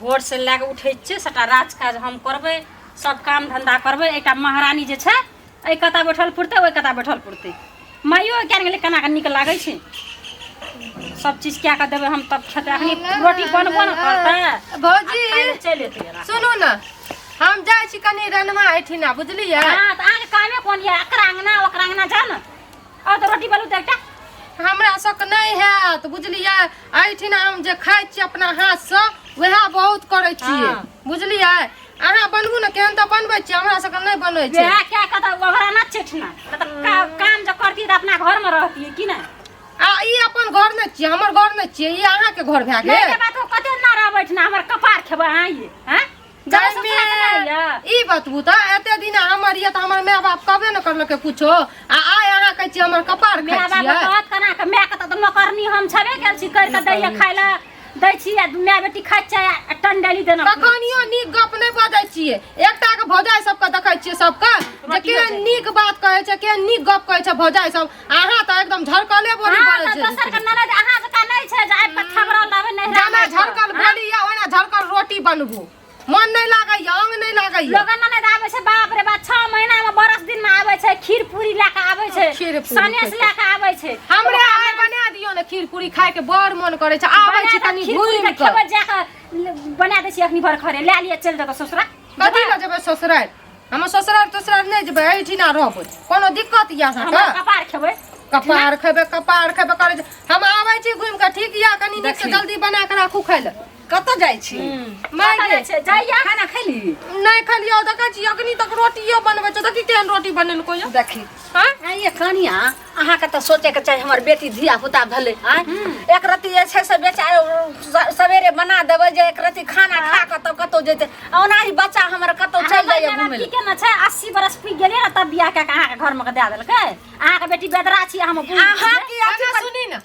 भोरसँ लए कऽ उठै छियै, सभटा राज काज हम करबै, सब काम धन्धा करबै। एकटा महारानी जे छै, एहि कता बैठल पुरतै, ओहि कता बैठल पुरतै। माइयो किया ने गेलै? केना कऽ नीक लागै छै? सब चीज कए कऽ देबै हम तब खेतै। अखनी रोटी बनबो ने करतै। भौजी, आ खाय लए चलि एतै एना। सुनू ने, हम जाइ छी कनि रनमा एहिठिना, बुझलियै? हँ, तऽ अहाँके कामे कोन यऽ? एकरा अङ्गना, ओकरा अङ्गना जाउ ने। आओर तऽ रोटी बनू तऽ एकटा हमरा सबके नहि हैत, बुझलियै? एहिठिना हम जे खाइ छी अपना हाथसँ, वएह बहुत करै छियै। बुझलियै? अहाँ बनबू ने, केहन तऽ बनबै छियै, हमरा सबके नहि बनै छै। वएह कए कऽ तऽ ओकरा ना चेठना तऽ काम जब करती तऽ अपना घरमे रहती कि नहि? आ ई अपन घर नहि छियै, हमर घर नहि छियै, ई अहाँके घर भए नहि गेल। के बात कते ना रहबै ठना, हमर कपार खेबै अहाँ ये? हैं, जरा जाहिमे ससुरा के नहि यऽ? ई बतबू तऽ एते दिन हमर यऽ तऽ हमर माय बाप कहबे ने करलकै कुछो, आ आइ अहाँ कहै छियै हमर कपार माय खाइ बाप छियै। कहत केना के? माय के तऽ नौकरनी हम छेबे केल छी, करि कऽ दैया, खाय लए दै छी आ माय बेटी खाइ छै आ टंडेली देना। कखनियो नीक गप नहि बजै छियै। एकटा के भौजाइ सबके देखै छियै सबके जे रोटियो केहन छै। नीक बात कहै छै, केहन नीक गप कहै छै भौजाइ सब। अहाँ तऽ एकदम झरकले बोली हँ, बोलै तऽ छै। दोसर के ननद अहाँ जकाँ नहि छै जे आबि कऽ थबरल रहबै नैहरा जेना मे। झरकल बोली या ओना झरकल रोटी बनबू। मन नहि लागैया, अंग नहि लागैया। लोगन ननद आबै छै, बाप रे बाप, 6 महीना मे, बरस दिन मे आबै छै, खीर पूरी लए कऽ आबै छै, खीर पूरी सनेस खेतै। लए कऽ आबै छै। हमरे आइ बना दियौ ने खीर पूरी, खाय के बड़ मन करै छै। आबै बना छी कऽ कनि खीर पूरी घुमि तऽ कऽ। खेबै जा कऽ, बना दै छी अखनी भर खरे, लए लिअ, चलि जेतौ ससुरा। कथी लए जेबै ससुरारि? हम ससुरारि तसुरारि नहि जेबै, एहिठिना रहबै। कोनो दिक्कत यऽ हमर अहाँके? कपार खेबै। कपार खेबै, कपार खेबै करै छै। हम आबै छी घुमि कऽ, ठीक यऽ? कनि नीकसँ देखी। जल्दी बना कऽ राखू खाय लए। कतऽ जाइ छी? माय कतऽ गे। जाइ छै? जाइया। खाना खैली? नहि खेलियौ। देखै छी अखनी तक रोटियो बनबै छौ। देखी केहन रोटी बनेलको यऽ। देखी। हँ। आ ये कनिया, अहाँके तऽ सोचैके चाही, हमर बेटी धिया पुता भेलै। आँय, एक रत्ती जे छै से बेचारे सवेरे बना देबै जे एक रत्ती खाना खा कऽ तब कतहु जेतै। आ ओनाही बच्चा हमर कतहु चलि जाइए घुमै की लए। केना छै? 80 बरस पी गेलियै ने तब बियाह कए कऽ अहाँके घरमे के दए देलकै। अहाँके बेटी बेदरा छी, हम बूढ़ अहाँ छियै। की अथी अच्छा, सुनी ने,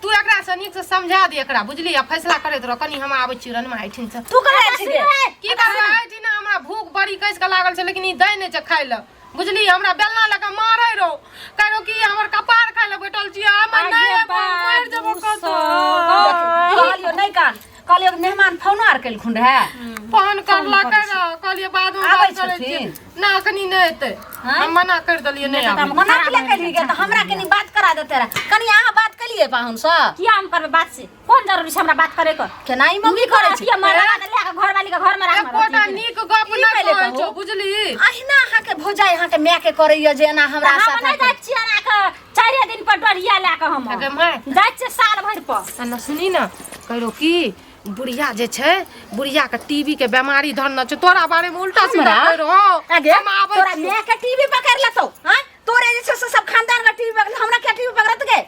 तू एकरा से नीक से समझा दे एकरा, बुझली? आ फैसला करैत रह कनि, हम आबै छी रनमा एहिठिन से। तू कहाँ जाइ छी गे? की करबै, एहिठिना हमरा भूख बड़ी कस के लागल छै, लेकिन ई दै नहि छै खाय लए, बुझली? हमरा बेलना लऽ कऽ मारै रहो, कहो कि हमर कपार खाय लए बैठल छी। हम नहि एबो, मरि जेबो कतौ। कहलियौ नहि कान, कहलियौ कि मेहमान फोनो आर केलखुन रहए? फोन करलकै रह, कहलियै बादमे आबै बात करै छियै। छथिन? ना, अखनी नहि एतै। हम मना करि देलियै, नहि आबै। मना किया केलही गे? तऽ हमरा कनि बात करा देते रहे कनि। अहाँ बात केलियै पाहुनसँ? किया हम करबै बात? से कोन जरूरी छै हमरा बात करे के? केना ई मम्मी करै छै? किया मरदा के लए के घरवाली के घर में राखने एकोटा रहती? नीक गप ई नहि पहिले कहै कहू। छौ, बुझली? अहिना अहाँके भौजाइ अहाँके माय के करैया जे एना हमरा हम साथ नहि जाइ छियै एना के चारिये दिन पर डरिया लए के हम अगे माय। जाइ छियै साल भरि पर। आ न सुनी ने, कहिरो कि बुढ़िया जे छै, बुढ़िया के टीबी के बीमारी धरने छै, तोरा बारे में उल्टा सीधा हमरा? कहि रहो। आगे हम आबै तोरा छियौ। माय के टीवी पकड़ लेतौ? हां, तोरे जे छै से सब खानदान के टीवी पकड़, हमरा के टीवी पकड़त गे?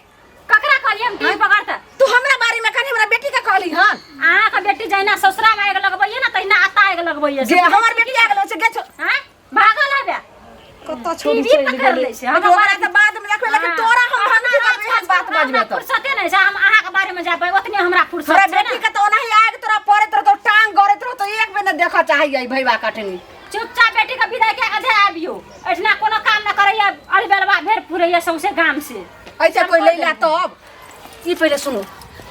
ककरा कहलियै हम टीवी पकड़तै? तू हमरा बारे में कनी हमरा बेटी के कहली हन। अहाँके बेटी जहिना ससुरा में आगि लगबैये ने, तहिना आता आगि लगबैये। जे हमर बेटी आ गेलो छै गे छो। हाँ, भागल हबे। कतऽ छोड़ी टीवी चलि पकड़ गेलै? लै छै। लेकिन ओकरा तऽ बाद में देखबै, लेकिन तोरा हम धमकी देबै एहन बात बजबै तऽ। फुर्सते नहि छै। हम अहाँके बारे में जाबै ओतने हमरा फुर्सत हमरा छै ने। बेटी के तऽ ओनाही आगि तोरा पड़ैत रहतौ, टांग गड़ैत रहतौ, एक बेर ने देखऽ चाहैए भैया कटनी। चुपचाप बेटी के विदाई कए के दे आबियौ। एहिठिना कोनो काम न करैया, अलबेलवा भेर पुरैया सौंसे गाम से। ऐसे कोई लैला तब ई पहिले सुनू।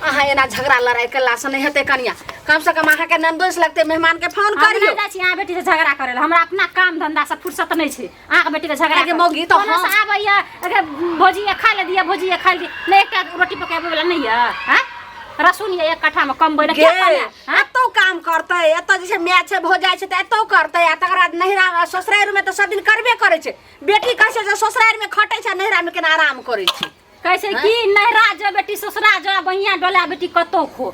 अहाँ एना झगड़ा लड़ाई केला से नहि हेतै कनिया। कम से कम अहाँके ननदोस लगतै, मेहमान के फोन हम करियौ। नहि जाइ छी अहाँ बेटी से झगड़ा करे ला। हमरा अपना काम धंधा से फुर्सत नहि छै अहाँके बेटी के झगड़ा अगे मौगी तऽ कोनो से आबैया, अगे भौजी ये खाय ले दिया, भौजी ये खाय ले दिया। नहि एकटा रोटी पकाबै वाला नहि ये? हैं, रसुन ये एक कट्ठा में कमबै ले गे के बना? हैं? एतौ काम करतै, एतऽ जे छै माय छै, भौजाइ छै तऽ एतौ करतै, आ तकर बाद नैहरा ससुरारि में तऽ सब दिन करबे करै छै। बेटी कहै छै जे ससुरारि में खटै छै, नैहरा में केना आराम करै छै। कहै छै कि नैहरा जो बेटी, ससुरा जो बहिया डोला बेटी कतौ खो।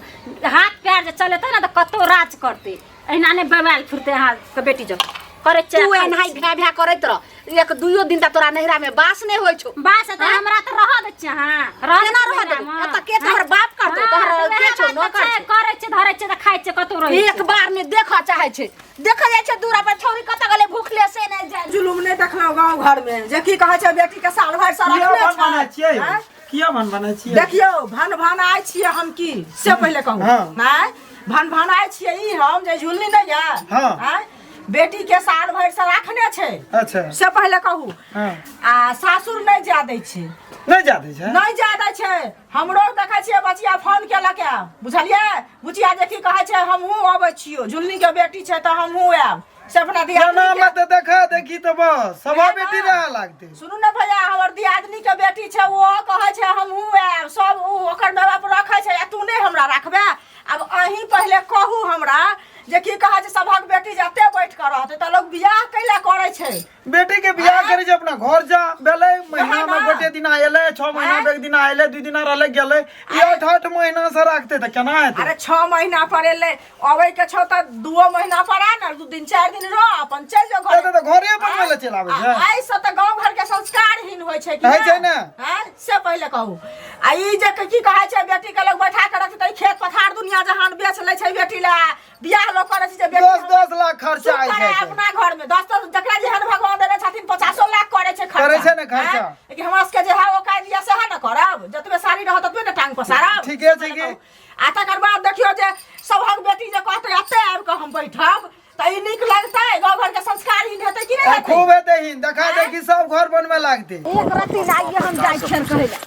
हाथ पैर जे चलेतै ने तऽ कतौ राज करतै, एहिना नहि बवाल फिरतै अहाँके बेटी जब करै छै। तू एनाही भ्या भ्या करैत रह, एक दुइयो दिन तक तोरा नैहरा में बास नहि होइ छौ। बास तऽ हमरा तऽ रहऽ दै छियै अहाँ, रहऽ केना रहऽ देबै? एतऽ के तोहर बाप करतौ? तोहर के छौ? नौकर छौ? करै छै, धरै छै तऽ खाइ छै, कतौ रहै एक बार नहि देखऽ चाहै छै। देखऽ जाइ छै दूरा पर, छौरी कतऽ गेलै भूखले, से नहि जाइ। जुलुम नहि देखलहुँ गाँव घरमे जे की कहै छै, बेटीके साल भरि से किया रखने भन बनाइ छै। छियै? आँय? किया भन बनाइ छियै? देखियौ, भन भनाइ छियै हम की से पहिले कहू। आँय, भन भनाइ छियै ई हम जे झुलनी नहि यऽ। आँय, बेटी के साल भरि से राखने छै। से पहिले कहू। आ सासुर नहि जाय दै छै। नहि जा दै छै? नहि जा दै छै। हमरो देखै छियै बचिया फोन केलक है, बुझलियै? बुचिया जे की कहै छै, हमहूँ अबै छियौ, झुलनी के बेटी छै तऽ हमहूँ आयब, से अपना दियादनी केना के मत देखा देखी तऽ बस सभा वएह बेटी ना। रहे लागतै। सुनू ने भैया, हमर दियादनी के बेटी छै, ओहो कहै छै हमहूँ आयब, सब ओ ओकर माय बाप रखै छै आ तू नहि हमरा रखबे? आब अहीं पहिले कहू हमरा जे की कहै छै, सभक बेटी जते बैठ कऽ रहतै तऽ लोक बियाह कैला करै छै? बेटी के बियाह करे छै अपना घर जा भेलै, महीना में ना। गोटे दिना एलै, 6 महीना आँय? पे एक दिना एलै, 2 दिना रहलै गेलै, ई 8-8 महीना से राखते तऽ केना हेतै? अरे 6 महीना पर एलै, अबै के छौ तऽ 2 महीना पर आ ने, 2 दिन 4 दिन रह, अपन चलि जो तऽ घर। तऽ घरे बनबै लए चलि आबै छै। एहि से तऽ गाँव घर के संस्कारहीन होइ छै कि होइ छै ने? आँय? से पहिले कहू। आ ई जे की कहै छै, बेटी के लोग बैठा के रखतै, खेत पथार दुनिया जहान बेच लै छै बेटी ला, बियाह लोग करै छै जे बेटी 10-10 लाख खर्चा सुख होइ करे छै अपना घर में। 10 10 जकरा जेहन भगवान देने छथिन, 50 लाख करै छै खर्चा। करै छै ने खर्चा। आँय? लेकिन हमरा सबके जे है ओ दिया सएह ने करब, जतबे साड़ी रहत ततबे ने टांग पसारब। ठीके छै की? आ तकर बाद देखियौ जे सभक बेटी जे कहतै एते आबि कऽ हम बैठब, तऽ ई नीक लगतै? गाँव घर के संस्कारहीन हेतै कि नहि आ हेतै? खूब हेतै हिन, देखा देखी सब घर बनबै लागतै। एक रत्ती जाइए हम जाइ छियनि कहै लए,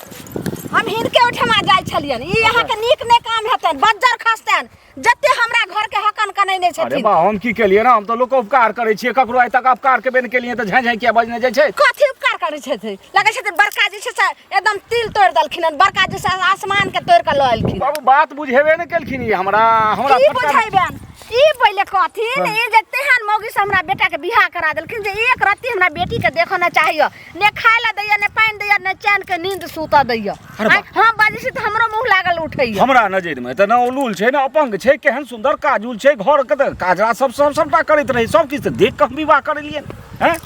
हम हिनके ओहिठमा जाइ छलियनि, ई अहाँके नीक नहि काम हेतनि, बज्जर खसतनि, जते हमरा घर के हकन कनैने अरे छथिन। बा, हम की केलिए ना? हम तो लोग के उपकार करे छियै, ककरो आइ तक उपकार केबे नहि केलिए तऽ झाँइ झाँइ किया बजने जाइ छै? कथी उपकार करै छथिन? लगै छथिन बड़का जे छै से एकदम तिल तोड़ि देलखिन हन, बड़का जे छै आसमान के तोड़ि कऽ लऽ एलखिन। बाबू, बात बुझेबे नहि केलखिन ई हमरा। हमरा की फटका बुझेबनि? ई पहिले कहथिन, ई जे तेहन मौगी से हमरा बेटा के बियाह करा देलखिन जे एक रत्ती हमरा बेटी के देखऽ न चाहिए, ने खाय ला दैया, ने पानि दैया, ने चैन के नींद सुतऽ दैया। अरे बा। आँय, हम बाजै छी तऽ हमरो मुँह लागल उठैया। हमरा नजरि मे तऽ ने उलूल छै ने अपंग छै, केहन सुंदर काजुल छै, घर के तऽ काजरा सब सब सबटा करैत रहै, सब किछु तऽ देख कऽ हम विवाह करेलियनि हैं।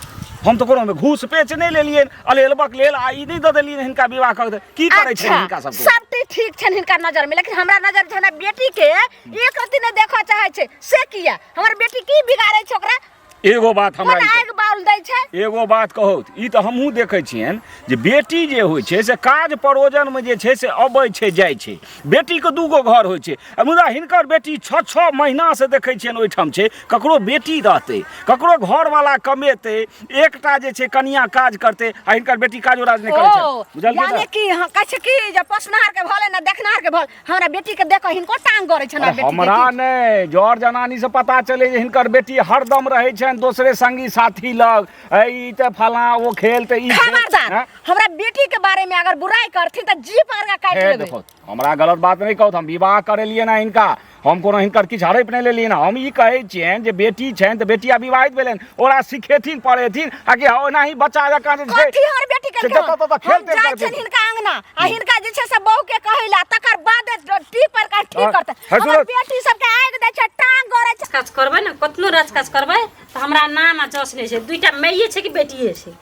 हम तऽ कोनो घूस पेच नहि लेलियनि, अलेलबक लेल आ ई नहि दऽ देलियनि हिनका विवाह कऽ के। की करै छै अच्छा, हिनका सबके? सब चीज ठीक छनि हिनका नजर में, लेकिन हमरा नजर में हमरा बेटी के एक रत्ती नहि देखऽ चाहै छै, से किया? हमर बेटी की बिगाड़ै छै ओकरा? एगो बात हमरा कोन ई आगि बाउल दै छै? एगो बात कहू, ई तऽ हमहूँ देखै छियनि जे बेटी जे होइ छै से काज परोजनमे जे छै से अबै छै जाइ छै, बेटीके दूगो घर होइ छै, आ मुदा हिनकर बेटी 6-6 महीनासँ देखै छियनि ओहिठाम छै। ककरो बेटी रहतै, ककरो घरवाला कमेतै, एकटा जे छै कनिया काज करतै, आ हिनकर बेटी काजो राज नहि करै छै। ओ, बुझलियै यानी ने? कि हाँ, कहै छै कि जे पोसनहार के भले ना देखनहार के भले, हमरा बेटी के देख हिनको टांग गड़ै छनि। अरे बेटी के हमरा की? नहि, जर जनानी से पता चले जे हिनकर बेटी हरदम रहै छनि दोसरे संगी साथी लग, ए ई तऽ फलां ओ खेल तऽ ई खेल, खबरदार, हैं? हमरा बेटी के बारे में अगर बुराई करथिन तऽ जीप पकड़ के काटि हे लेबै। देखो, हमरा गलत बात नहि कहू, हम विवाह करेलियै ना हिनका, हम कोनो हिनकर किछु हड़पि नहि लेलियै ना। हम ई कहै छियनि जे बेटी छनि तऽ बेटी आब विवाहित भेलनि, ओकरा सिखेथिन पढ़ेथिन, आ कि ओनाही बच्चा जकाँ जे छै कथी हमर बेटी से केलकै? जतऽ ततऽ खेल हम तेल जाइ करबै। छियनि हिनका अंगना आ हिनका जे छै से बहू के कहै ला, तकर बाद टी पर का ठीक हँ, करतै। है हमर सूरज। बेटी सबके आगि दै छै, टांग गड़ै छै। काज करबै ने, कतनो राज काज करबै तऽ हमरा नाम आ जस नहि छै। दुइटा माइए छै कि बेटिए छै?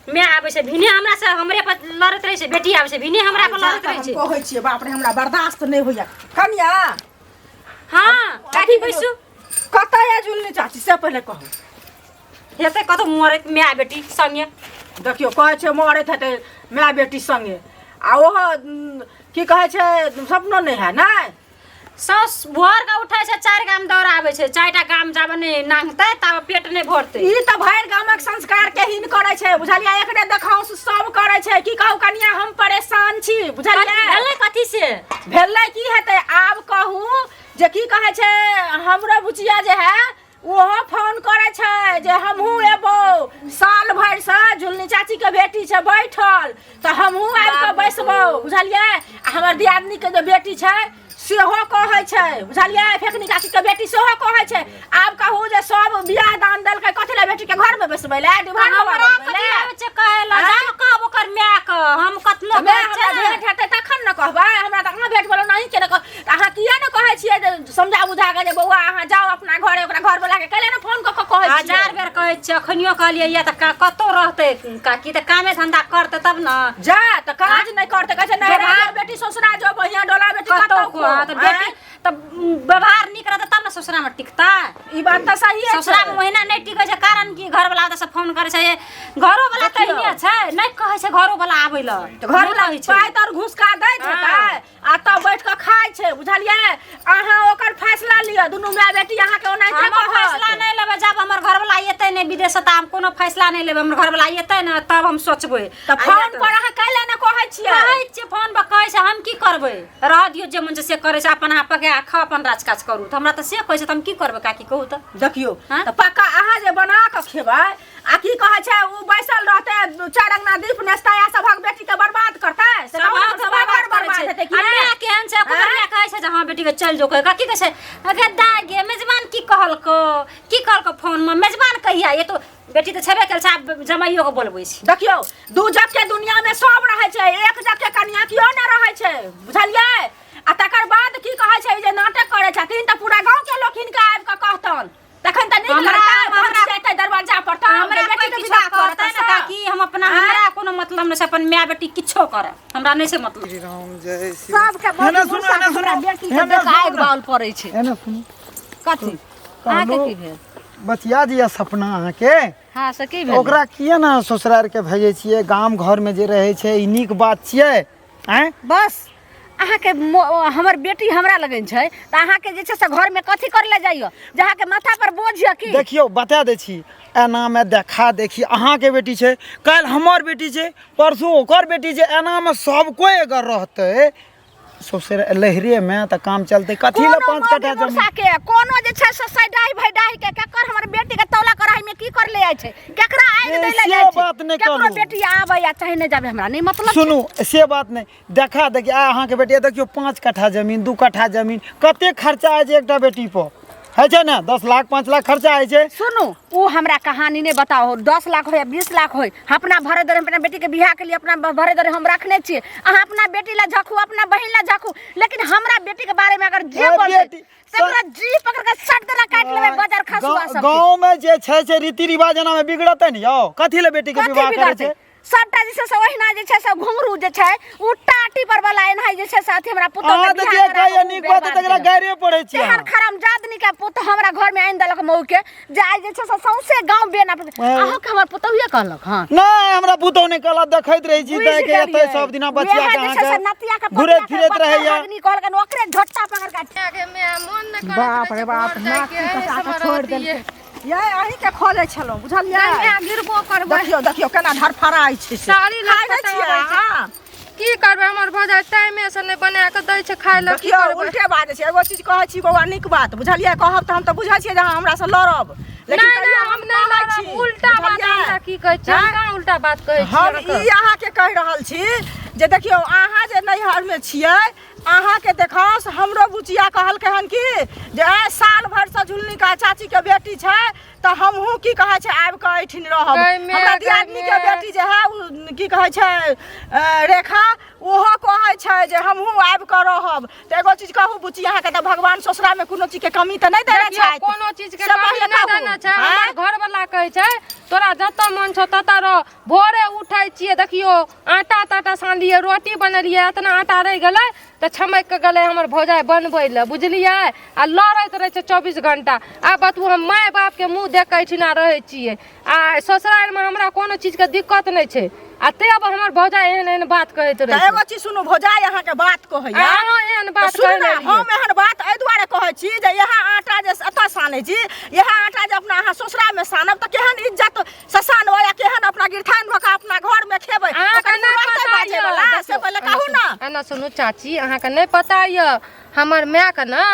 माय आबै छै भिने हमरा से हमरे पर लड़ैत रहै छै, बेटी आबै छै भिने हमरा पर लड़ैत रहै हम छै। कहै छियै, बाप रे, हमरा बर्दाश्त नहि होइया। कनिया। हँ काकी, बैसू। कतऽ यऽ जुलनी चाची, से पहिले कहू। हेतै कतौ मरैत माय बेटी संगे। देखियौ, कहै छै मरैत हेतै माय बेटी संगे, आ ओहो की कहै छै, सपनो नहि है नहि। साउस भोर के उठै छै, 4 गाम दौड़ाबै छै, 4टा गाम जाबे नहि नांगतै ताबे पेट नहि भरतै। ई तऽ भरि गामक संस्कार के हीन करै छै, बुझलियै? एकरे देखाउस सब करै छै। की कहू कनिया, हम परेशान छी, बुझलियै? भेलै कथी से? भेलै की हेतै, आब कहू जे की कहै छै, हमरो बुचिया जे है ओहो फोन करै छै जे हमहूँ एबो, साल भरिसँ झुलनी चाचीके बेटी छै बैठल, तऽ हमहूँ आबि कऽ बैसबो, बुझलियै? आ हमर दियादनीके जे बेटी छै सेहो कहै छै, बुझलियै? फेकनी काकीके बेटी सेहो कहै छै। आब कहू जे सब बियाह दान देलकै कथी लए? बेटीके घरमे बैसबै लए, डिब्बा हमरा बनबै कथी लए? आबै छै कहै लए? आँय? जानो कहब ओकर माय के, हम कतनो तऽ माय कहै हमरा छै ने। भेंट हेतै तखन ने कहबै। हमरा तऽ अहाँ भेंट भेलहुँ नहि के ने कह, तऽ अहाँ किया ने कहै छियै जे समझा बुझा कऽ जे बौआ अहाँ जाउ अपना घरे, ओकरा घरवला के कैला ने फोन कऽ कऽ कहै छियै? हजार बेर कहै छियै, अखनियो कहलियै या तऽ कतौ रहतै काकी तऽ कामे धंधा करतै तब ने। जा तऽ काज नहि करतै, कहै छै नहि व्यवहार- राजा बेटी ससुरा जो, बढ़िया डोला बेटी कतौ कतौ को, हाँ, तऽ बेटी आँय? तऽ व्यवहार नीक रहतै तब ने ससुरामे टिकतै। ई बात तऽ सही ससुरामे महीना नहि टिकै छै, कारण कि घरवला ओतऽ से फोन करै छै, घरो वाला तऽ एहने छै नहि कहै छै घरो वाला आबै लए तऽ घर नहि कहै छै पाइ तर घुसका दैत हेतै आ तब बैठ कऽ खाइ छै बुझलियै अहाँ ओकर फैसला लिअ दुनू माय बेटी अहाँके ओनाहिते हम कहत फैसला नहि लेबै जब हमर घरवला एतै नहि विदेश से तऽ हम कोनो फैसला नहि लेबै हमर घरवला एतै ने तब हम सोचबै तऽ फोन पर अहाँ कैले ने कहै छियै कहै छियै फोन पर कहै छै हम की करबै रह दियौ जे मन छै से करै छै अपन अहाँ पका खाउ अपन राज काज करू तऽ हमरा तऽ से कहै छै तऽ हम की करबै काकी कहू तऽ देखियौ हाँ? तऽ पक्का अहाँ जे बना कऽ खेबै आ की कहै छै ओ बैसल रहतै चारि अंगना दीप नेसतै आ सभक बेटी के बर्बाद करतै से कहू ने, सभक सभक बर्बाद घर बर्बाद करै हेतै छै। कि आ नहि? माय केहन छै ओकर माय कहै छै जे हँ बेटी के चलि जो कहि की कहै छै अगे दाय गे मेजबान की कहलको की कहलको फोन मे मेजबान कहिया ये तो बेटी तऽ छेबे कयल छै आब जमाइयो के बोलबै छै देखियौ दू जग के दुनिया में सब रहै छै एक जग के कनिया केओ नहि रहै छै बुझलियै आ तकर बाद की कहै छै जे नाटक करै छथिन तऽ पूरा गाँव के लोक हिनका आबि कऽ कहतन तखन तऽ नीक हमरा- लगतै हमरा- पहुँच जेतै दरवाजा पर तऽ हमरा बेटी कोइ के किछो विवाह करतै करतै ने काकी हम अपना हमरा कोनो मतलब नहि छै अपन माय बेटी किछो करऽ हमरा नहि छै मतलब श्री राम जय श्री सबके एने बड़ी सुनू, गुस्सा एने हमरा सुनू, बेटी के एने देख सुनू आगि ने। बाउल पड़ै छै एने सुनू कथी अहाँके कहलहुँ की भेल बचिया दिया सपना अहाँके हँ से की भेल ओकरा किया ने ससुरार के भेजै छियै गाम घरमे जे रहै छै ई नीक बात छियै आँय बस अहाँके हमर बेटी हमरा लगन छै तऽ अहाँके जे छै से घरमे कथी करै लए जाइए जे अहाँके माथा पर बोझ यऽ की देखियौ बता दै छी एनामे देखा देखी अहाँके बेटी छै काल्हि हमर बेटी छै परसू ओकर बेटी छै एनामे सब कोइ अगर रहतै सौंसे लहरेमे तऽ काम चलतै कथी लए कोनो पाँच मौगी कट्ठा जमीन मुर्सा के कोनो जे छै से सैडाही भैडाही के केकर हमर बेटी के तौला कढ़ाई में की कर ले जाइ छै केकरा आगि दै ले से जाइ छै बात नहि केकरो कहलहुँ। बेटी आबै या चाहे नहि जाबै हमरा नहि मतलब छै। सुनू से बात नहि देखा देखी आइ अहाँके बेटी देखियौ 5 कट्ठा जमीन 2 कट्ठा जमीन कते खर्चा होइ छै एकटा बेटी पर होइ छै ने 10 लाख 5 लाख खर्चा होइ छै सुनू ओ हमरा कहानी नहि बताओ 10 लाख हो या 20 लाख हो अपना भरे दरे अपना बेटी के बियाह के लिए अपना भरे दरे हम रखने छियै अहाँ अपना बेटी ला झखू अपना बहिन ला झखू लेकिन हमरा बेटी के बारे में अगर जे ए, बोलतै बेटी, से ओकरा जी पकड़ के सट देना काटि लेबै बजर खसुआ सब गाँव में जे छै से रीति रिवाज एना में बिगड़तै ने यौ कथी ले बेटी के कथी विवाह करै बिगड़तै छै सबटा जे छै से ओहिना जे छै से घुंघरू जे छै उ टाटी पर वाला एना जे छै से अथी हमरा पुतोह अहाँ के तऽ बियाह जे करा कहैया कऽ उ नीक बात बर्बाद तकरा केलक। गारिए पढ़ै छी तेहन अहाँ खरामजादनी के पुतोह हमरा घर में आनि देलक मऊ के जे आइ जे छै से सौंसे गाँव बेना अहूँ के हमर पुतोहुए कहलक हँ नहि हमरा पुतोह नहि कहलक देखैत रहै छी बुझि तऽ के एतै गेलियै। सब दिना बचिया उएह के जे छै से अहाँके नतिया के घुरैत पतिया के फिरैत बच्चा रहैया भगनी कहलकनि ओकरे झोटा पकड़ के के मैं मन नहि करैत बाप रहै रे छै बाप घर जाइके, नाक एहि कटा सबमे कऽ छोड़ि रहतियै। देलकै ये अहीं के खोलै छलहुँ बुझलियै नहि, माय गिरबो करबै देखियौ देखियौ केना धड़फड़ाइ छै से साड़ी खाइ नहि लटपटाबै छियै छै। अहाँ की करबै हमर भौजाइ टाइमे से नहि बना कऽ दै छै खाय लए की देखियौ करबै उल्टे बाजै छै एगो चीज कहै छी बौआ नीक बात बुझलियै कहब तऽ हम तऽ बुझै छियै जे अहाँ हमरासँ लड़ब लेकिन नहि तैयो नहि हम नहि कहै लड़ब छी, उल्टा बात बुझलियै? हमरा की कहै छी हम आँय? कहाँ उल्टा बात कहै छी हम अहाँके? ई अहाँके कहि रहल छी जे देखियौ अहाँ जे नैहरमे छियै अहाँके देखौस हमरो बुचिया कहलकै हन कि जे ए साल भरिसँ झुलनी का चाचीके बेटी छै तऽ हमहूँ की कहै छै आबि कऽ एहिठिन रहब गै मे, हमरा गै दियादनीके मे। बेटी जे है ओ की कहै छै रेखा ओहो कहै छै जे हमहूँ आबि कऽ रहब तऽ एगो चीज कहू बुची अहाँके तऽ भगवान ससुरामे कोनो चीजके कमी तऽ नहि देने देखियौ, छथि कोनो चीज के से कमी पहिले नहि कहू। देने छै आँय? हमर घरवला कहै छै तोरा जतऽ मन छौ ततऽ रह भोरे उठै छियै देखियौ आटा ताटा सानलियै रोटी बनेलियै एतना आटा रहि गेलै तऽ छमकि कऽ गेलै हमर भौजाइ बनबै लए बुझलियै आ लड़ैत रहै छै 24 घंटा आब बतबू हम माय बापके मुँह देख कऽ एहिठिना रहै छियै आ ससुरारिमे हमरा कोनो चीजके दिक्कत नहि छै आ तब हमर भौजाइ एहन एहन बात कहैत तऽ रहै छै एगो चीज सुनू भौजाइ अहाँके बात कहैया अहाँ एहन तऽ बात सुनू कहै ने लेलियै। हम एहन बात एहि दुआरे कहै छी जे इएह आटा जे एतऽ सानै छी इएह आटा जे अपना अहाँ ससुरामे सानब तऽ केहन इज्जत ससान या केहन अपना गिरथान भऽ कऽ अपना घरमे खेबै अहाँके ओकर नहि मुँह रहतै पता बाजै यऽ वला से देखियौ, पहिले एना कहू ने एना सुनू चाची अहाँके नहि पता यऽ हमर मायके ने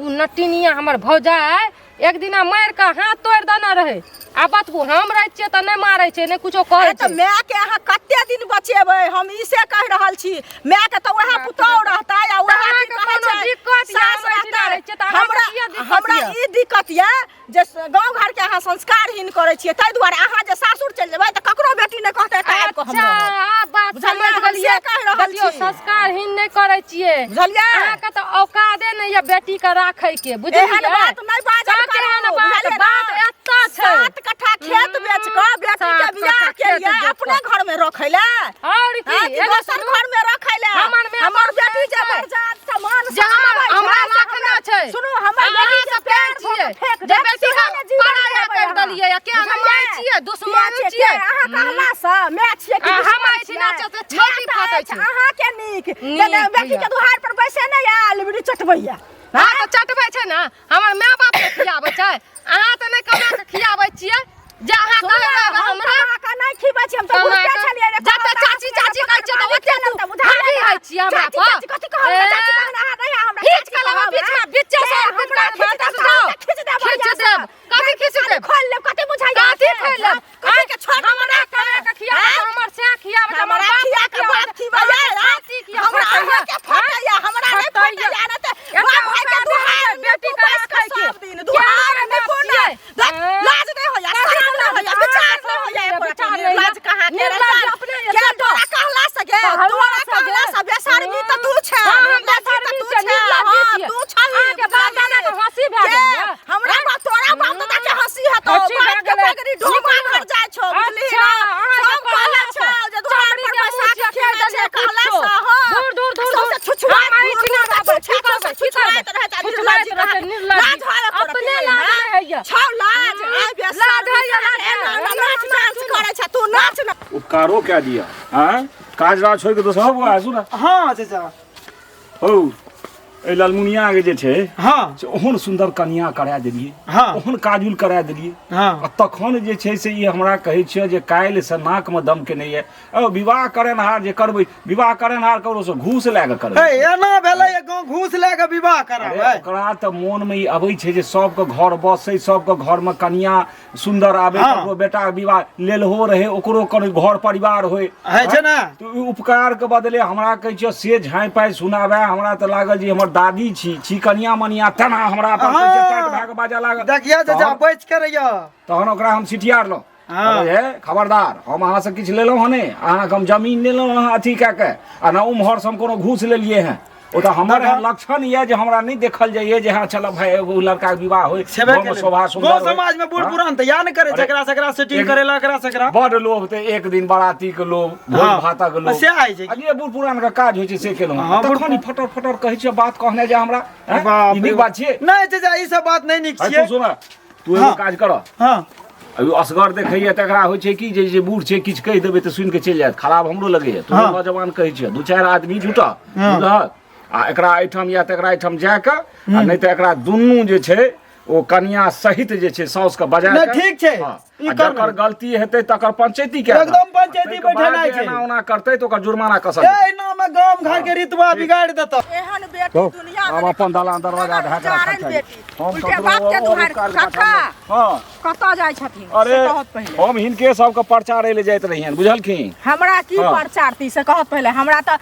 ओ नटिनिया हमर भौजाइ एक दिना मारि कऽ हाथ तोड़ि देने रहै आ बतबू हम रहै छियै तऽ नहि मारै छै नहि कुछो कहै अरे तऽ छै माय के अहाँ कते दिन बचेबै हम ई से कहि रहल छी माय के तऽ वएह पुतोह रहतै आ वएह की अहाँके कहै कोनो छै दिक्कत यऽ, सास हम एहिठिना रहतै रहै छियै तऽ अहाँके हमरा किया दिक्कत हमरा यऽ? ई दिक्कत यऽ जे गाँव घर के अहाँ संस्कारहीन करै छियै ताहि दुआरे अहाँ जे सासुर चलि जेबै तऽ ककरो बेटी नहि कहतै एतऽ आबि कऽ हम अच्छा रहब आब बात बुझलियै, समझ हम गेलियै से कहि रहल देखियौ छी। संस्कारहीन नहि करै छियै बुझलियै अहाँके तऽ औकादे नहि यऽ बेटी के राखै के बुझलियै एहन बात नहि बाजल कहाँ करू एहन बात बुझलियै ने? बात एतऽ छै 7 कट्ठा खेत बेच कऽ बेटी के 7 बियाह कट्ठा के खेत लिए बेच कऽ। अपने घर में रखै ले और की हाँ, कि एगो दोसर सुनू, घर में रखै ले हमर माय हमर बाप बेटी जे छै। बरजात समान जे हमर- आबै छै, हमरा से रखना छै। सुनू हमर अहाँ बेटी जे सब प्यार छियै फेंक जे देब, बेटी सेहो ने के जीवन पराया देबै करि अहाँ। देलियै या के हम माय छियै दुश्मन किया छियै अहाँ कहला से माय छियै कि आ, हम दुश्मन एहिठिना छियै? छै तऽ छाती माय तऽ फाटै अछि छै। अहाँके नीक नीक जेना बेटी होइए। के दुहार पर बैसे नहि आयल बीड़ी चटबैया हँ तऽ चटबै छै ने हमर माय बाप के खियाबै छै अहाँ तऽ नहि कमा के खियाबै छियै जे अहाँ सुनू कहै ने, रहबै हम हमरा कमा कऽ नहि खिबै छी हम तऽ कमा बुझते कऽ- छलियै रे, जते कहब तऽ चाची चाची कहै छियै तऽ ओते तऽ तू बुझाइए हावी ने। होइ छियै हमरा चाची पर। चाची कथी कहब ए, चाची कहन अहाँ नहि हमरा खींच चाची के लाबऽ कहब, बीचमे आँय? बीचे के से हमरा खींच देब तऽ अहाँके खींच देब खींच बढ़िआँसँ। देब कथी खींच देब खोलि लेब कथी बुझाइए कथी अहाँके? खोलि लेब कथी के छोड़ हमरा कमा के खियाबै छै, हमर से खियाबै छै, हमर हमरा बाप खिया के बाप खिबैया छाती खिया हमरा अहाँके फटैया हमरा नहि फटैया। फटैया नहि तऽ एते बाप भाई के औकात दुहार नहि में बेटी तू के बैस के राखै के। सब दिन दुहार में बाप कोना छियै? देख, हैं? लाज नहि होइया शरम नहि होइया विचार नहि होइया एको विचार रत्ती। नहि होइया। लाज कहाँ के निर्लज्ज अपने के एते तोरा कहला से गे कहला तोरा से कहला गे। से बेशर्मी तऽ तू छै हाँ, हम निर्लज्जी तऽ बेशर्मी तू छियै, छै निर्लज्जी हाँ, छियै। तू छही अहाँके बाप दादा के हँसी भए के? गेल यऽ। हमरा बाप तोरा बाप दादा के हंसी हेतौ हँसी भए बाप के गेलै। पगड़ी ढोमा घर जाइ छौ बुझलिही अच्छा, ना अहाँके सब कहला कहला छौ जे दुआर चमड़ी पर के बैसा मुँह के छियै, खियाबै छै कहि कहला देलियै से हाँ दूर, दूर, दूर, सौंसे दूर। छुछुआ हम एहिठिना रहबै, की करबै, की करबै? छुछुआइत रहै छै छुछुआइत निर्लज्जी रहै छै, निर्लज्जी। लाज होय अपने लाज नहि होइए। छौ लाज आइ बेसर लाज होइए, लाज एना होइए। नाच डांस करै छै तू नाच ना उपकारो कए दिअ आँय काज राज छोड़ि कऽ दोसर बौआ सुन हँ चाचा हौ एहि ललमुनियाके जे छै हँ से ओहन सुन्दर कनिया करा देलियै हँ। ओहन काजुल करा देलियै हँ। आ तखन जे छै से ई हमरा कहै छियै जे काल्हिसँ नाकमे दम केने यऽ ओ विवाह करेनहार जे करबै विवाह करेनहार ककरोसँ घूस लए कऽ करबै हे एना भेलै गाँव घूस लए कऽ विवाह अरे कराबै ओकरा तऽ मोनमे ई अबै छै जे सबके घर बसै सबके घरमे कनिया सुन्दर आबै हँ। ककरो बेटा विवाह लेलहो रहै ओकरो कनि घर परिवार होइ होइ छै ने? तऽ ई उपकारके बदले हमरा कहै छियै से झाँइ पाइ सुनाबै हमरा तऽ लागल जे हमर दादी छी छी कनिया मनिया तेना हमरा पर कहै छै टाइट भए कऽ बाजऽ लागल देखिया चाचा तहन- बचि के रहिया तहन ओकरा हम सिटियारलहुँ हँ। कहलियै, हे खबरदार हम अहाँसँ किछु लेलहुँ हँ नहि अहाँके हम जमीन लेलहुँ हँ अथी कए कऽ आ ने उम्हरसँ हम कोनो घूस लेलियै हँ ओ तऽ हमर दादा। लक्षण यऽ जे हमरा नहि देखल जाइए जे हँ चल भाई एगो लड़काके विवाह होय छेबे गाँवमे केलै। शोभा सुन्दर गाँव होय। समाज में बूढ़ हँ? पुरान तऽ या ने करे अरे, जकरा सकरा सेटिंग एक- करेला एकरा सकरा बड लोभ तऽ एक दिन बराती के लोभ भोज हँ। भातक लोभ से आइ छै। आ जे बूढ़ पुरान के काज होइ छै से केलहुँ हँ, बूढ़ तखन ई फटर फटर कहै छियै बात कहने जे हमरा हँ? बाप ई रे नीक बात छियै नहि चाचा ई सब बात नहि नीक है, छियै तू सुन तू एगो हँ। काज कर हँ अभी असगर देखैया तकरा होइ छै कि जे जे बूढ़ छै किछु कहि देबै तऽ सुनि कऽ चलि जायत खराब हमरो लगैया तू हँ। नौजवान कहै छियै दू चारि आदमी जुटऽ हँ। बुझलहक आ एकरा एहिठाम या तकरा एहिठाम जा कऽ आ नहि तऽ एकरा दुनू जे छै ओ कनिया सहित जे छै साउसके बजा नहि, कऽ ठीक छै। हँ। ई आ कर जकर लेबै। गलती हेतै तकर पंचायती कए एकदम पंचायती बैठेनाइ छै। एना ओना करतै तऽ ओकर जुर्माना कसल ए एना में गाम घर के रितवा बिगाड़ देता एहन बेटी दुनिया में आब अपन दलान दरवाजा ढाक जारन राखल बेटी हम उल्टे ककरो बाप के और दुहार उपकार कक्का हँ कतऽ जाइ छथिन अरे से कहत पहिले हम हिनके सबके प्रचार ले जाइत रहियनि बुझलखिन हमरा की हाँ। प्रचार ती से कहत पहिले हमरा तऽ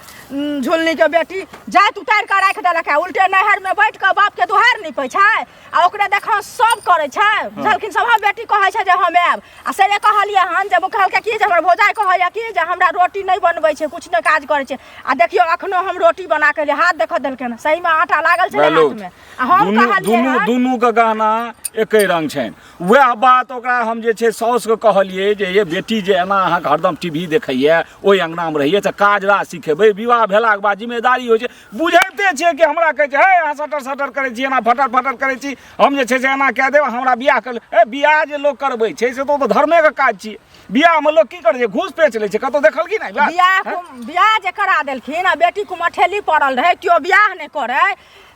झुलनी के बेटी जाइत उतारि कऽ राखि देलक है उल्टे नहर में बैठ कऽ बाप के दुहार निपै छै आ ओकरे देखो सब करै छै बुझलखिन सभक बेटी कहै छै जे हम आयब आ से जे कहलियै हन जे कहलकै की जे हमर भौजाइ कहैया की जे हमरा रोटी नहि बनबै छै किछु नहि काज करै छै आ देखियौ अखनो हम रोटी बना के एलियै हाथ देखऽ देलकै हन सहीमे आटा लागल छलै हाथमे आ हम दुनू कहलियै दुनू हन दुनूके गहना एके रंग छनि वएह बात ओकरा हम जे छै साउसके कहलियै जे ये बेटी जे एना अहाँके हरदम टी वी देखैए ओहि अङ्गनामे रहैए तऽ काज राज सिखेबै विवाह भेलाके बाद जिम्मेदारी होइ छै बुझैते छियै कि हमरा कहै छै हे अहाँ सटर सटर करै छी एना फटर फटर करै छी हम जे छै से एना कए देब हमरा बियाह कर ए बियाह जे लोक करबै छै से तऽ ओ तऽ धर्मेके काज छियै बियाहमे लोक की करै छै घूस पेच लै छै कतहु देखल की नहि बियाह बियाह जे करा देलखिन आ बेटी कुमठेली पड़ल रहै केओ बियाह नहि करै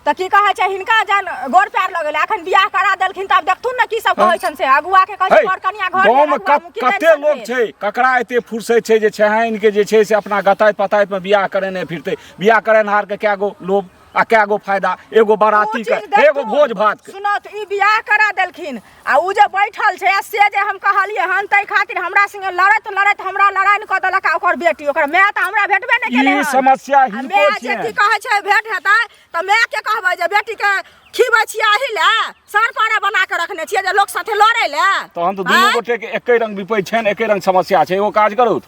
तऽ की कहै छै हिनका जहन गोर पैर लगेले अखन बियाह करा देलखिन तऽ आब देखथुन ने की सब कहै छनि से अगुआ के कहै छै बर कनिया घर गाँवमे कते लोक छै ककरा एते फुर्सत छै जे छहाइन के जे छै से अपना गताइत पताइत मे बियाह करेने फिरतै बियाह करेनहार के कए गो लोभ आ कए गो फायदा एगो बाराती के एगो भोज भात के सुनो तऽ ई बियाह करा देलखिन आ उ जे बैठल छै से जे हम कहलियै हन ताहि खातिर हमरा संगे लड़ैत लड़ैत हमरा लड़ाइन कऽ देलक आ ओकर बेटी ओकर माय तऽ हमरा भेटबे नहि केलै ई हन। समस्या आ हिनको माय जे की छियनि कहै छै भेट हेतै तऽ मायके कहबै जे बेटीके खिबै छियै एहि लए सर पारा बना कऽ रखने छियै जे लोक साथे लड़ै लए तहन तऽ दुनू आँय? गोटेके एके रंग विपैत छनि एके रंग समस्या छै एगो काज करू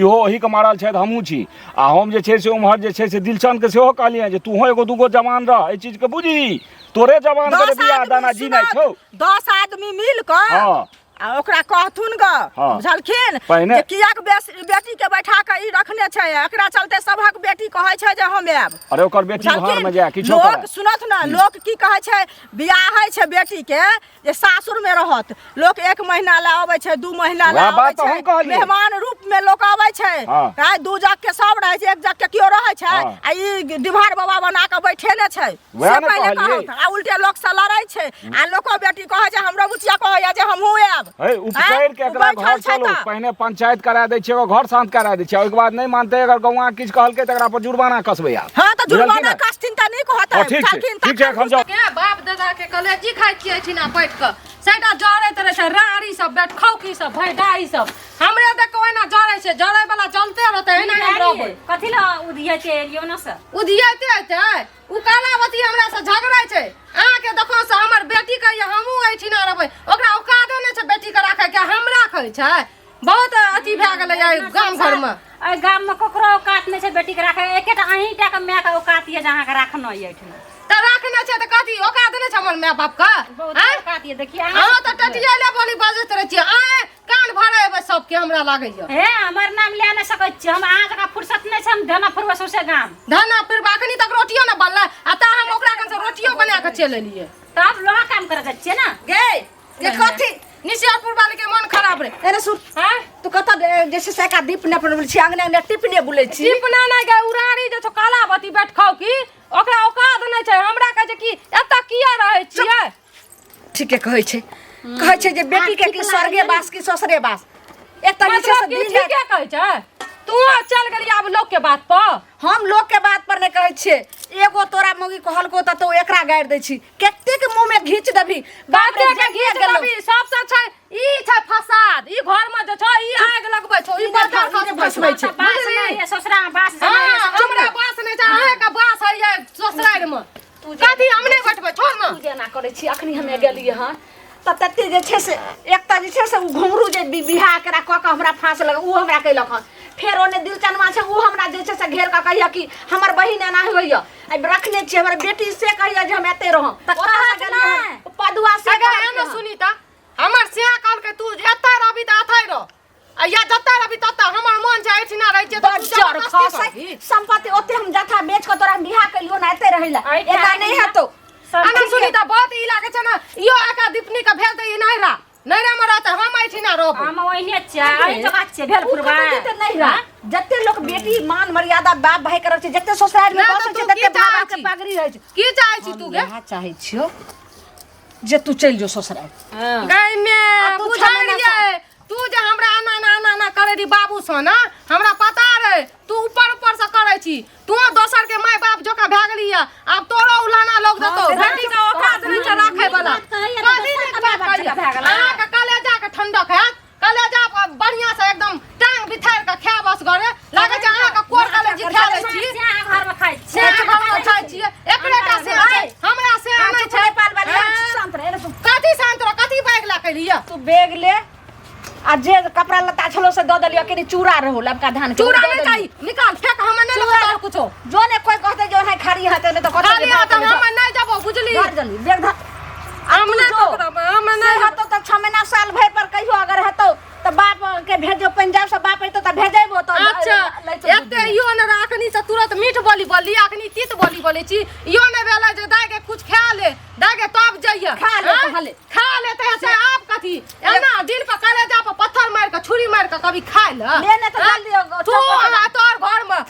इहो ओहीके मारल छथि हमहूँ छी आ हम जे छै से उम्हर जे छै से दिलचनके सेहो कहलियनि जे तूहो एगो दूगो जवान रह एहि चीजके बुझही तोरे जवान के दस बियाह आदमी दाना जीनाइ सुनत, छौ 10 आदमी मिल कऽ हँ। आ ओकरा कहथुन ग हाँ। बुझलखिन पहिने- जे कियाक बेटी के बैठा के ई रखने छै एकरा चलते सभक बेटी कहै छै जे हम आयब अरे ओकर बेटी घर में जाय किछो लोक करे सुनत ने लोक की कहै छै बियाह होइ छै बेटी के जे सासुर में रहत लोक एक महीना ला अबै छै 2 महीना ला वएह अबै बात तऽ छै हम कहलियै। मेहमान रूप में लोक अबै छै हाँ। आइ 2 जग के सब रहै छै 1 जग के केओ रहै छै हाँ। आ ई डिभार बाबा बना के बैठे ने छै वएह से ने पहिले कहलियै। कहत आ उल्टे लोक से लड़ै छै आ लोको बेटी कहै छै हमरो बुचिया कहैया जे हमहूँ आयब हे उपकरि के एकरा बैठल घर छै चलू तऽ। पहिने पंचायत करा दै छियै ओकर घर शांत करा दै छियै ओहिके बाद नहि मानतै अगर गौआँ किछु कहलकै तऽ एकरा पर जुर्माना कसबै आब हाँ तऽ बुझलखिन जुर्माना ने? कसथिन तऽ नीक होतै हँ, ठीक छै बुझलखिन ठीक छै एखन जाउ के बाप दादा के कलेजी खाइ छियै एहिठिना बैठ कऽ सैटा जरैत रहै छै राड़ी सब बैठ खौकी सब भैडाई सब हमरे देख कऽ ओहिना जरै छै जरै वाला जलते रहतै एहिना हम रहबै कथी लए उधियाते एलियौ ने सर उधियाते एतै उ कालावती हमरा से झगड़ै छै अहाँके देखो से हमर बेटी कहैया हमहूँ एहिठिना रहबै ओकरा औकादे नहि छै बेटीके राखैके हम राखै छै बहुत अथी भए गेलै एहि गाम घरमे एहि गाममे ककरो औकात नहि छै बेटीके राखै एकेटा अहीँ टाके मायके औकात यऽ जे अहाँके राखना यऽ एहिठिना तऽ राखने छै तऽ कथी औकात नहि छै हमर माय बापके बहुत आँय? औकात यऽ देखिए अहाँ तऽ टटियाले बोली बजैत रहै छियै आँय कान भरेबै सबके हमरा लागैया हे हमर नाम लए नहि सकै छियै हम अहाँ जकाँ फुर्सत नहि छै हम धना फुरबै सौंसे गाम धना फिर अखनी तक रोटियो ने बनलै आ ता हम ओकरा कन से रोटियो बना के चलि एलियै तब लोहा काम करे जाइ छियै ने गे ये कथी निशियारपुर वाले के मन खराब रे अरे सुन हैं तू कतऽ जे छै से एका दीप ने अपन छी अंगने अंगने टिपने बुलै छी टिपना नहि गए उड़ारी जे छौ कालावती बैठ खाउ की ओकरा औकात नहि छै हमरा कहै छै कि एतऽ किया रहै छियै ठीके कहै छै कहै छै जे बेटी के की स्वर्गे बास की ससुरे बास एक तऽ जे छै से मतलब कि दिन राति ठीके कहै छै तू चल गेली आब लोक के बात पर हम लोक के बात पर नहि कहै छियै एगो तोरा मौगी कहलको तऽ तू एकरा गारि दै छी कतेक मुँह में घीच देबही बाप रे कते के जगिया घीच गेलौ। देबही सबसे छै ई छै फसाद ई घर में जे छै ई आग लगबै छौ ई ई बजर बजर खसबै खसबै छै छै। बास नहि यऽ ससुरा बास हाँ, जमाइ यऽ, हमरा बास नहि छै अहाँके बास है ससुरारि में कथी हम नहि बैठबै छोड़ ने तू जेना करै छी अखनी हमे गेलियै हँ तऽ तते जे छै से एक तऽ जे छै से ओ घुंघरू जे बियाह एकरा कऽ कऽ हमरा फाँस लग ओ हमरा कयलक हँ फेर ओने दिलचनमा छै ओ हमरा जे छै से घेर कऽ कहैया कि हमर बहिन एना होइया आइ रखने छियै हमर बेटी से कहैया जे हम एतै रहब तऽ ओतऽ से कहत गेलियै हँ, नहि। पदुआ से अगर कहलकै एना हँ। सुनीता हमर सिया कहलकै तू एतऽ रहबी तऽ अथै रह आ या जतऽ रहबी ततऽ हमर मन छै एहिठिना रहै छियै तऽ तू बज्जर जबरदस्ती खसै करबही। संपत्ति ओते हम जथा बेच कऽ तोरा हम बियाह केलियो ना एते रहै ला एहिठाम एना नहि हेतौ एना सुनीता बहुत ई लागै छै ने इहो आका दीपनी के भेज दे ई नैहरा नैहरा में रहतै हम एहिठिना रहबै हम ओहिने छियै अहीं जकाँ छियै भेल उ पुरबा कतऽ जेतै नैहरा जते लोक बेटी मान मर्यादा बाप भाई करै छै जते ससुराल में नहि तऽ बसै तू छै की तते चाहै बाबा के छी? पगड़ी रहै छै की चाहै छी तू गे इएह चाहै छियौ जे तू चलि जो ससुराल गै मे आ तू बुझै छमना रहियै तू जे हमरा एना एना एना एना करै रही बाबू सँ ने हमरा पता रहै तू ऊपर ऊपर से करै छी तू दोसर के माय बाप जोका भए गेली है आब तोरो उलाना लोग देतौ बेटी के औकात नहि छै राखै वाला बात कहैया तऽ कथी दोसर नीक के माय बात बाप कहैया जकाँ भए गेलै। अहाँके कलेजा के ठंडक हैत कलेजा पर बढ़िया से एकदम टांग बिथारि के खाय बस घरे लागै छै अहाँके कोर कलेजी खा लै छी अहाँ घरमे खाइ से छियै घरमे खाइ छियै एकरे टा से छै हमरा से नहि छै नेपाल वाली हाँ। शांत रह रे तू कथी शांत रह कथी बैग ला के लिया तू बैग ले आ जे कपड़ा लत्ता छलो से दऽ देलियो कनी चूड़ा रहो लबका धान के चूड़ा ओ दऽ नहीं देलियो। चाहिए निकाल फेंक हमें नहीं चूड़ा लगता कुछो जो ने कोई कहते जो है खाली हाथ नहीं तो कहते खाली हाथ हम नहीं जाबो बुझली धर जल्दी बैग धर हम नहीं जो। पकड़ब हम से नहीं हेतौ तऽ 6 महीना साल भरि पर कहियो अगर हेतौ तऽ बाप के भेजो पंजाब से बाप अयतौ तऽ भेजेबो तऽ अच्छा लैतो एते इहो ने अखनी से तुरंत मीठ बोली बोली अखनी तीत बोली बोले छी इहो ने भेलै जे दाय के कुछ खा ले दाय के तब जइए खा ले, हाँ? खा ले। खा ले तऽ से आप कथी एना दिल पर कलेजा पर पत्थर मार के छुरी मार के कभी खा ले ले ने तऽ हाँ? जल्दी तू चौक पर आ तोर घर में